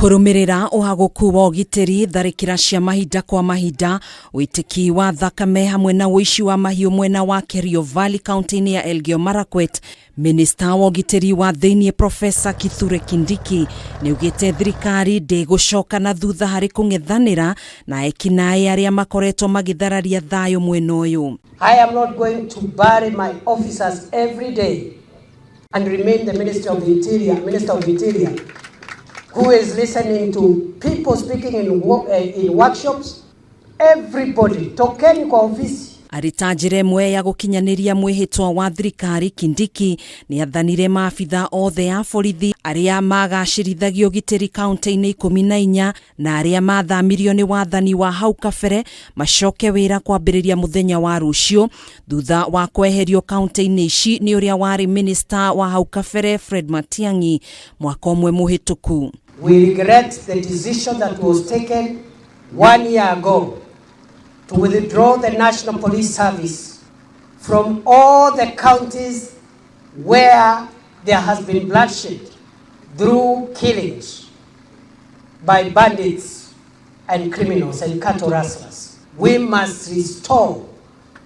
Kũrũmĩrĩra ũhagũku wa ũgitĩri, tharĩkĩra cia mahinda kwa mahinda, ũitĩki wa thakame hamwe na ũici wa mahiũ mwena wa Kerio Valley kaunti-inĩ ya Elgeyo Marakwet, Minista wa ũgitĩri wa thĩinĩ Profesa Kithure Kindiki nĩaugĩte thirikari ndĩgũcoka na thutha harĩ kũng'ethanĩra na ekinaĩ arĩa makoretwo magĩthararia thayũ mwena ũyũ. I am not going to bury my officers every day and remain the Minister of Interior, Minister of Interior, who is listening to people speaking in workshops. Everybody, tokeni kwa ofisi. Arĩ ta njĩra ĩmwe ya gũkinyanĩria mwĩhĩtwa wa thirikari, Kindiki nĩ athanire maabitha othe a borithi arĩa magacĩrithagia ũgitĩri kaunti-inĩ 14 na arĩa mathamirio nĩ wathani wa hau kabere macoke wĩra kwambĩrĩria mũthenya wa rũciũ, thutha wa kweherio kaunti-inĩ ici nĩ ũrĩa warĩ minista wa hau kabere Fred Matiang'i mwaka ũmwe mũhĩtũku. We regret the decision that was taken one year ago to withdraw the National Police Service from all the counties where there has been bloodshed through killings by bandits and criminals and cattle rustlers. We must restore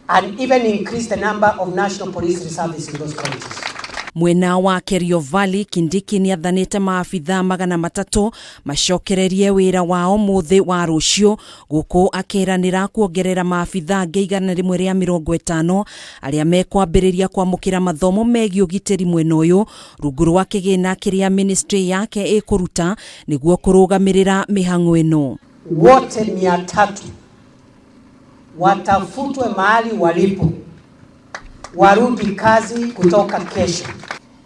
and even increase the number of National Police Service in those counties. Mwena wa Kerio Valley, Kindiki nĩ athanĩte maabitha 300 macokererie wĩra wao mũthĩ wa rũciũ, gũkũ akĩranĩra kuongerera maabitha angĩ 150 arĩa mekwambĩrĩria kwamũkĩra mathomo megiĩ ũgitĩri mwena ũyũ rungu rwa kĩgĩna kĩrĩa ministry yake ĩkũruta nĩguo kũrũgamĩrĩra mĩhang'o ĩno. Wote 300 watafutwe mahali walipo, warudi kazi kutoka kesho.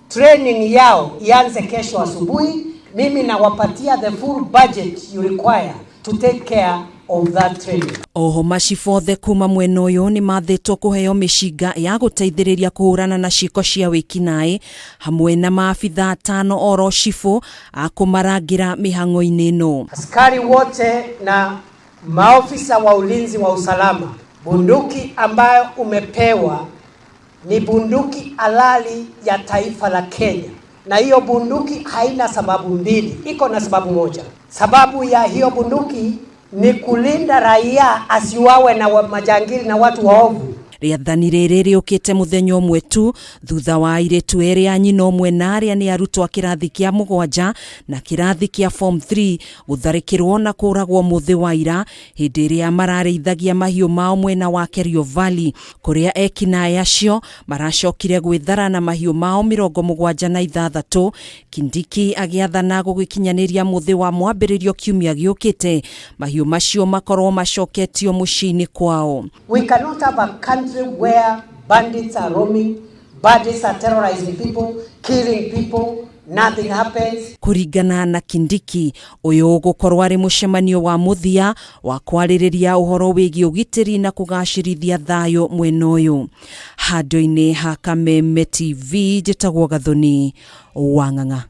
Training yao ianze kesho asubuhi. Mimi nawapatia the full budget you require to take care of that training. Oho macibũ othe kuma mwena ũyũ nĩ mathĩtwo kũheo mĩcinga ya gũteithĩrĩria kũhũrana na ciĩko cia wĩkinaĩ, hamwe na maabitha atano oro cibũ a kũmarangĩra mĩhang'o-inĩ ĩno. Askari wote na maofisa wa ulinzi wa usalama, bunduki ambayo umepewa ni bunduki halali ya taifa la Kenya, na hiyo bunduki haina sababu mbili, iko na sababu moja. Sababu ya hiyo bunduki ni kulinda raia asiuawe na majangili na watu waovu. Rĩathani rĩrĩ rĩũkĩte mũthenya ũmwe tu thutha wa airĩtu erĩ a nyina ũmwe na arĩa nĩ arutwo a kĩrathi kĩa mũgwanja na kĩrathi kĩa form 3 gũtharĩkĩrwo na kũragwo mũthĩ wa ira hĩndĩ ĩrĩa mararĩithagia mahiũ mao mwena wa Kerio Valley, kũrĩa ekinaĩ acio maracokire gwĩthara na mahiũ mao 76. Kindiki agĩathana gũgĩkinyanĩria mũthĩ wa mwambĩrĩrio kiumia gĩũkĩte mahiũ macio makorwo macoketio mũciĩ-inĩ kwao. We cannot have a country where bandits are roaming, bandits are terrorizing people, killing people, nothing happens. Kũringana na Kindiki, ũyũ ũgũkorwo arĩ mũcemanio wa mũthia wa kwarĩrĩria ũhoro wĩgiĩ ũgitĩri na kũgacĩrithia thayũ mwena ũyũ. Handũ-inĩ ha Kameme TV, njĩtagwo Gathoni Wang'ang'a.